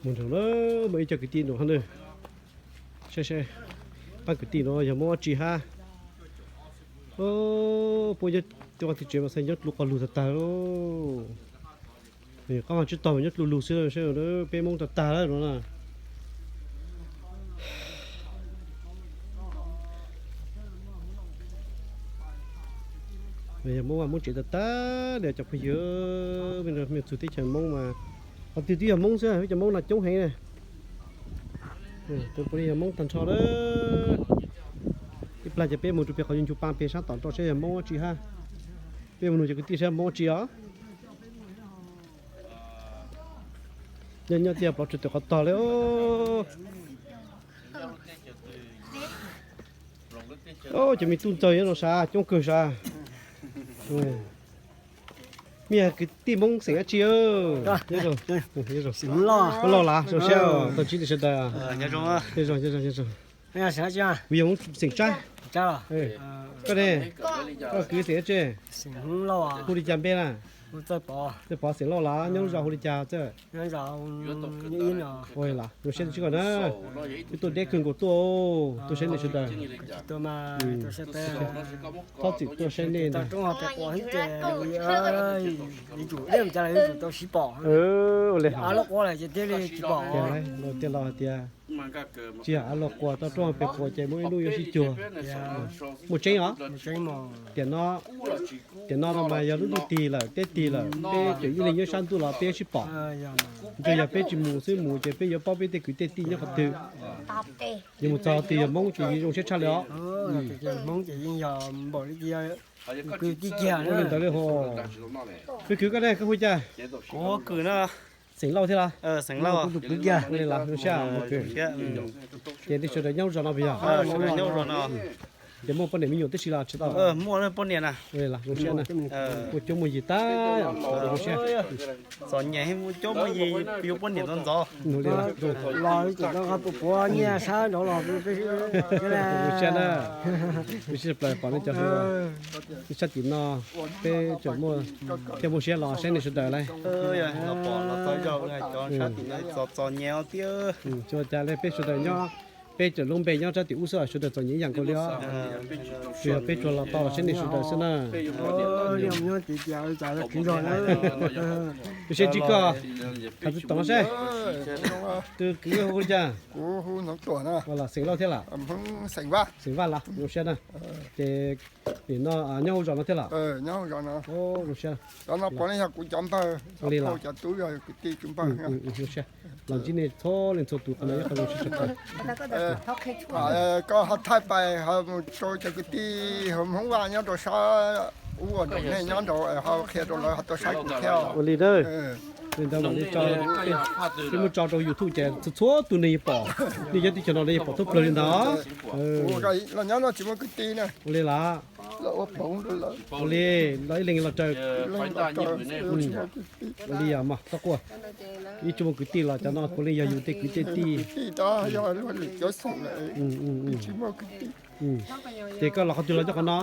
Mus nraum na, muaj ib co kwv tij nraum hab na. Saib saib, pab kwv tij no yog Hmoob dab tsi hab. Puab nyob cov tsev mas xav nyob dlua quas lug tag tag lauj. Qab mas tsib taug mas nyob dlua lug xwb, peb Hmoob tag tag lawm no na. Yog Hmoob mas Hmoob tsev tag tag li cov phooj ywg, mej txug teb chaws Hmoob mas qhov twg twb yog Hmoob xwb, peb cov Hmoob no coob heev na. Puav leej yog Hmoob tag nrho lawm. Ib plag ces peb mus rau pem qhov yuv ncu pa pem sab tom rau saib yog Hmoob dab tsi hab. Peb mus nug cov kwv tij saib Hmoob dab tsi os. Nyob nyob tias plov tsuas tawm qhov tog li. Cov me tub ntxawg nyob no sav coob kawg sav. Mej yog kwv tij Hmoob xeem dab tsi? Lauj lav zoo sab tau ntsib nej sawv daws. Kuv yog Hmoob xeem Tsab. Koj ne? Koj kwv xeem dab tsi? Hu li cas npe na? Txawj Pov xeem Lauj lav, nyob lub zos hu li cas txawj? Ua li los zoo siab tsis koj na. Wb tuaj deb kawg nkaus tuaj, tuaj saib nej sawv daws. Txhob txwm tuaj saib nej ntag. Ua li hov, tias los hais tias tsis yog av luag quas, tau rooj pem quas ces muaj ib hnub yuav sib cuag. Muaj tseeb os. Tiam no, tiam no no mas yog lub ntuj tig lawm, teb tig lawm, peb tseem ib leeg nyob sab ntuj los peb sib pom. Ntshe yog peb tsis mus xwb, mus ces peb yuav paub peb tej kwv tej tij nyob qhov twg. Yog mus txog qhov twg yog Hmoob ces yeej zoo siab tshaj li os. Li ntawd li ho. Peb kwv koj ne, koj hu cas? Xeem Lauj thiab los? Ua li los zoo siab. Ces nej sawv daws nyob zos no puas yog? Ces muaj poj niam me nyuam tib si los tsis tau? Muaj poj niam na. Zoo siab na. Muaj cuab muaj yig tag, zoo siab. Txom nyem muaj cuab muaj yig, yuav poj niam ntxov ntxov. Los puas puav nyiaj sab nraud los. Zoo siab na. Zoo siab plaws pom nej cov hu. Sab tim no peb tseem muaj thiab, muaj siab los saib nej sawv daws lauj. Txom nyem tiag. Tsis ua cas li, peb sawv daws nyob, peb tseem lub npe nyob sab tim ub xwb, sawv daws txom nyem ib yam nkaus li os. Tsuas yog peb tsuas los tau los saib nej sawv daws xwb na. Zoo siab ntsib koj. Has txog tod seb, tus kwv hu li cas? Xeem Lauj thiab los? Xeem Vaj los, zoo siab na. Ces nim no nyob hauv zos no thiab los? Zoo siab. Li los, zoo siab. Los ntsib nej txhua leej txhua tus qhov no yog qhov zoo siab tshaj plaws. Koj ho thaij pais ho mus rau cov kwv tij Hmoob Vaj nyob rau sab ub uas nraum nej nyob nraud ho qhia rau lawv ho tuaj saib kuv thiab. Ua li na. Li ntawd mam li tso, peb muab tso rau YouTube ces txhua txhua tus neeg yuav pom, nej cov tij cov no lawv yuav pom thoob plawg li ntawd. Los nyob no tsis muaj kwv tij na. Ua li los? Ua li, los ib leeg los raws. Ua li os, mog txhob quaj. Ib tsis muaj kwv tij los cov no puav leej yog yus tej kwv tej tij. Ces koj los qhov twg los nyob qhov no?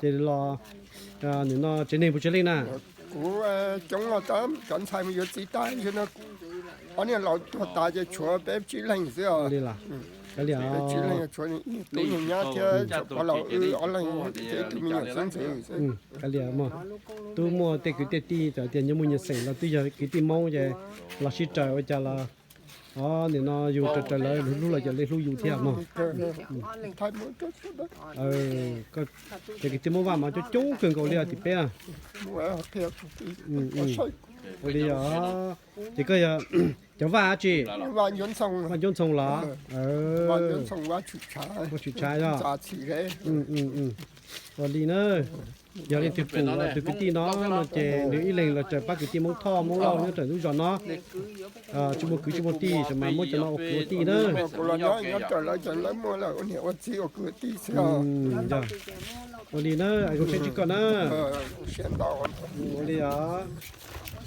Ces los, nim no tsev neeg puas tsawg leej na? Kuv coob, cov ntxhais mus yuav txiv tag, ob niag laus tuag tas ces tshuav peb tsib leeg xwb os. Peb tsib leeg, tshuav tub nyuag nyab thiab pog laus wb ob leeg thiab ib tug me nyuam xeeb ntxwv xwb. Tub muaj tej kwv tej tij txawm tias nyob muaj nyias xeem los twb yog kwv tij Hmoob ces los sib raws ua cas los, o, nim no yus raws raws lawv, lawv hlub los ces lawv hlub yus thiab mog. Ces kwv tij Hmoob Vaj mas coob coob kawg nkaus li os tim peb. Ua li os, ces koj yog cov Vaj dab tsi? Vaj Ncuab Ntxhoo los? Vaj Tshwm Tshav yog. Ua li na. Yog leej twg pum tus kwv tij no no ces nws ib leeg los raws pab kwv tij Hmoob Thoj Hmoob Lauj nyob raws lub zos no. Tsis muaj kwv tsis muaj tij, mas muab cov no ua kwv ua tij na. Ua li na, zoo siab ntsib koj na. Ua li os.